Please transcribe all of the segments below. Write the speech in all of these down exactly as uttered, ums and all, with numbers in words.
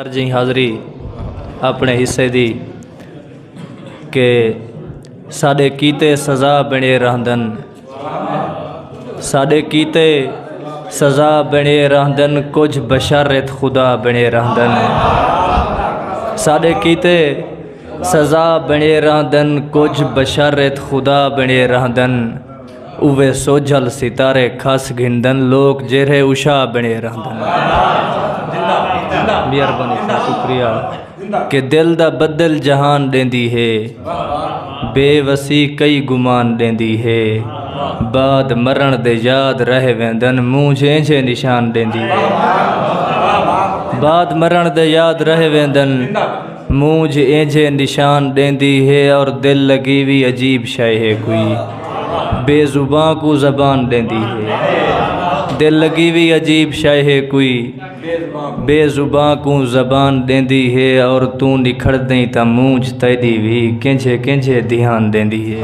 سر جی حاضری اپنے حصے دی کہ ساڈے کیتے سزا بنے رہندن، ساڈے کیتے سزا بنے رہندن، کجھ بشر ات خدا بنے رہندن، ساڈے کیتے سزا بنے رہندن، کجھ بشر ات خدا بنے رہندن۔ اوے سوجھل ستارے کھس گھندن، لوک جیرھے اشا بنے رہندن۔ مہربانی سا، شکریہ۔ کہ دل دا بدل جہان ݙیندی ہے، بے وسی کئی گمان ݙیندی ہے، بعد مرݨ دے یاد رہ ویندن، مونجھ اینجھے نشان ݙیندی ہے، بعد مرݨ دے یاد رہ ویندن، مونجھ اینجھے نشان ݙیندی ہے، اور دل لگی وی عجیب شے ہے کوئی، بے زباں کوں زبان ݙیندی ہے، دل لگی وی عجیب شے ہے کوئی، بے زباں کوں زبان ݙیندی ہے، اور توں نکھڑدیں تاں مونجھ تیݙی وی کینجھے کینجھے دھیان ݙیندی ہے،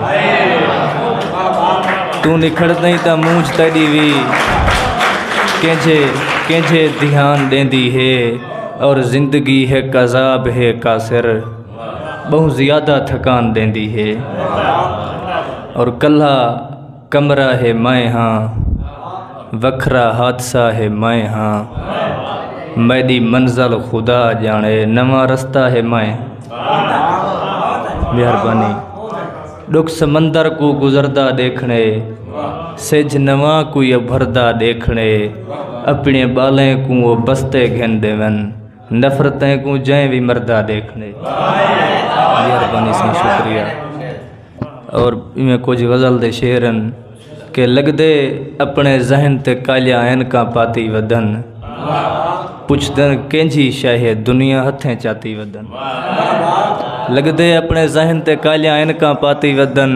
توں نکھڑدیں تاں مونجھ تیݙی وی کینجھے کینجھے دھیان ݙیندی ہے۔ اور زندگی ہک عذاب ہے قاصر، ٻہوں زیادہ تھکان ݙیندی ہے۔ اور کلھا کمرہ ہے میں ہاں، وکھرا حادثہ ہے میں ہاں، میݙی منزل خدا ڄاݨے، نواں رستہ ہے میں۔ مہربانی۔ ݙکھ سمندر کوں گزردا ݙیکھݨے، سجھ نواں کوئی ابھردا ݙیکھݨے، اپݨے ٻالیں کوں او بستے گھن ݙیون، نفرتیں کوں جئیں وی مردا ݙیکھݨے۔ مہربانی سئیں، شکریہ۔ اور ایویں کجھ غزل دے شعر ہن کہ لڳدے اپݨے ذہن تے کالیاں عینکاں پاتی ودن، پچھدن کینجھی شے ہے دنیا ہتھیں چاتی ودن۔ لڳدے اپݨے ذہن تے کالیاں عینکاں پاتی ودن،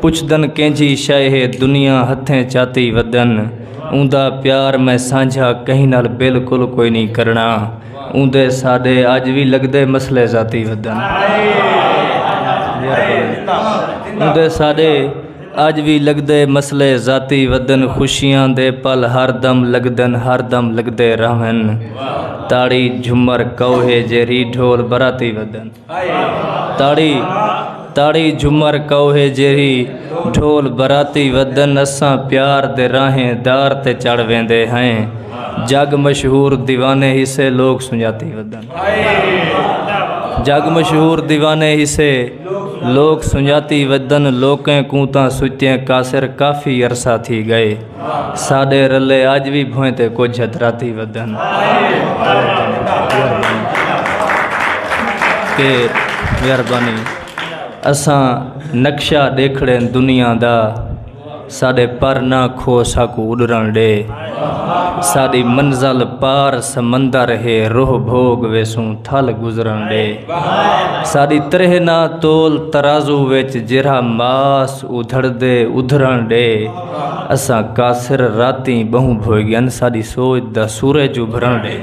پچھدن کینجھی شے ہے دنیا ہتھیں چاتی ودن۔ اوندا پیار میں سانجھا کہیں نال بالکل کوئی نہیں کرݨا۔ اوندے ساݙے اڄ وی لڳدے مسئلے ذاتی ودن۔ اوندے ساݙے اڄ وی لڳدے مسئلے ذاتی ودن، خوشیاں دے پل ہر دم لڳدن، ہر دم لڳدے رہون۔ تاڑی جھمر کئو ہے جیرھی ڈھول براتی ودن۔ تاڑی، تاڑی جھمر کئو ہے جیرھی ڈھول براتی ودن، اساں پیار دے راہیں دار تے چڑھ ویندے ہیں۔ جگ مشہور دیوانے ہسے لوک سنڄاتی ودن۔ جگ مشہور دیوانے ہسے لوک سنڄاتی ودن، لوکیں کوں تاں سچیں قاصر کافی عرصہ تھی ڳئے۔ ساݙے رلے اڄ وی بھوئیں تے کجھ ہتھ راتی ودن۔ تے مہربانی۔ اساں نقشہ ݙیکھڑے دنیا دا، ساݙے پر نہ کھو ساکوں اݙرݨ ݙے۔ ساݙی منزل پار سمندر ہے، روہ بھوڳ ویسوں تھل گزرݨ ݙے۔ ساݙی تریہہ نہ تول ترازو وچ، جیرھا ماس ادھڑدے ادھرݨ ݙے۔ اساں قاصر راتیں ٻہوں بھوئے ڳن، ساݙی سوچ دا سورج ابھرݨ ݙے۔